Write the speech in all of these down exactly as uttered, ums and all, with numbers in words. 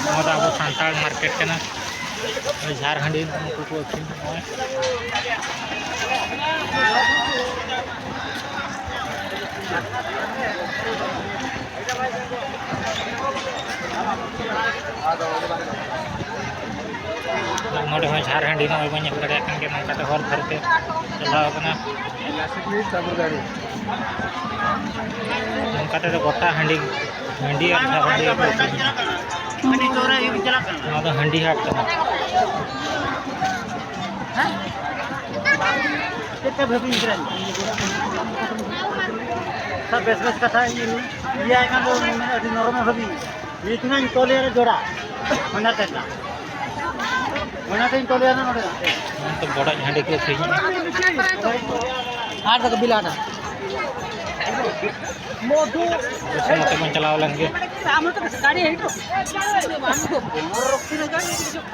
ᱱᱚᱣᱟ ᱫᱚ ᱟᱵᱚ ᱥᱟᱱᱛᱟᱲ ᱢᱟᱨᱠᱮᱴ ᱠᱟᱱᱟ᱾ ᱡᱷᱟᱨ ᱦᱟᱺᱰᱤ ᱱᱩᱠᱩ ᱠᱚ ᱟᱹᱠᱷᱨᱤᱧ ᱱᱚᱜᱼᱚᱭ᱾ ᱱᱚᱰᱮ ᱦᱚᱸ ᱡᱷᱟᱨ ᱦᱟᱺᱰᱤ ᱱᱚᱜᱼᱚᱭ ᱵᱚᱱ ᱧᱮᱞ ᱫᱟᱲᱮᱭᱟᱜ ᱠᱟᱱ ᱜᱮᱭᱟ, ᱱᱚᱝᱠᱟᱛᱮ ᱦᱚᱨ ᱫᱷᱟᱨᱮ ᱛᱮ ᱪᱟᱞᱟᱣ ᱠᱟᱱᱟ᱾ ᱱᱚᱝᱠᱟ ᱛᱮᱫᱚ ᱜᱚᱴᱟ ᱦᱟᱺᱰᱤ, ᱦᱟᱺᱰᱤ ᱟᱨ ᱡᱷᱟᱨ ᱦᱟᱺᱰᱤ ᱜᱮᱠᱚ ᱟᱹᱠᱷᱨᱤᱧᱟ᱾ ᱱᱚᱣᱟ ᱫᱚ ᱦᱟᱺᱰᱤ ᱦᱟᱴ ᱠᱟᱱᱟ᱾ ᱪᱮᱫ ᱞᱮᱠᱟ ᱵᱷᱟᱹᱵᱤ ᱜᱤᱫᱽᱨᱟᱹ? ᱥᱟᱵ ᱵᱮᱥ ᱵᱮᱥ ᱠᱟᱛᱷᱟ ᱤᱭᱟᱹ ᱠᱷᱟᱱ ᱫᱚ ᱟᱹᱰᱤ ᱱᱚᱨᱚᱢᱮ ᱵᱷᱟᱹᱵᱤ᱾ ᱱᱤᱛ ᱱᱟᱧ ᱛᱚᱞᱮ ᱨᱮ ᱡᱚᱲᱟ᱾ ᱚᱱᱟ ᱛᱮ ᱱᱟ᱾ ᱚᱱᱟ ᱛᱮᱧ ᱛᱚᱞᱮ ᱨᱮ ᱱᱚᱰᱮ ᱱᱟ᱾ ᱱᱚᱣᱟ ᱫᱚ ᱵᱚᱰᱚᱡ ᱦᱟᱺᱰᱤ ᱠᱚ ᱟᱹᱠᱷᱨᱤᱧᱮᱫᱼᱟ᱾ ᱟᱨ ᱫᱚ ᱵᱤᱞᱟᱴᱟ᱾ ᱢᱚᱫᱷᱩ᱾ ᱱᱚᱛᱮ ᱵᱚᱱ ᱪᱟᱞᱟᱣ ᱞᱮᱱ ᱜᱮ᱾ ᱟᱢ ᱫᱚ ᱜᱟᱹᱰᱤ ᱦᱤᱡᱩᱜ᱾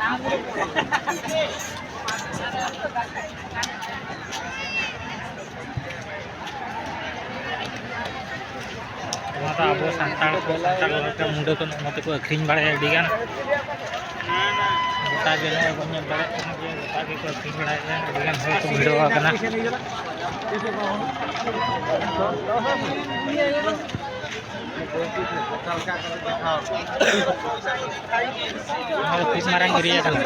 ᱱᱚᱣᱟ ᱫᱚ ᱟᱵᱚ ᱥᱟᱱᱛᱟᱲ ᱠᱚ, ᱥᱟᱱᱛᱟᱲ ᱞᱮᱠᱟ ᱢᱩᱰᱟᱹ ᱠᱚ ᱱᱚᱜᱼᱚ ᱱᱚᱛᱮ ᱠᱚ ᱟᱹᱠᱷᱨᱤᱧ ᱵᱟᱲᱟᱭᱟ ᱟᱹᱰᱤ ᱜᱟᱱ᱾ ᱜᱚᱴᱟ ᱜᱮ ᱱᱚᱜᱼᱚᱭ ᱵᱚᱱ ᱧᱮᱞ ᱫᱟᱲᱮᱭᱟᱜ ᱠᱟᱱᱟ ᱡᱮ ᱜᱚᱴᱟ ᱜᱮᱠᱚ ᱟᱹᱠᱷᱨᱤᱧ ᱵᱟᱲᱟᱭᱮᱫᱼᱟ, ᱟᱹᱰᱤ ᱜᱟᱱ ᱦᱚᱲ ᱠᱚ ᱵᱷᱤᱲᱟᱹᱣ ᱟᱠᱟᱱᱟ᱾ ᱱᱚᱣᱟ ᱫᱚ ᱛᱤᱥ ᱢᱟᱨᱟᱝ ᱮᱨᱤᱭᱟ ᱠᱟᱱᱟ᱾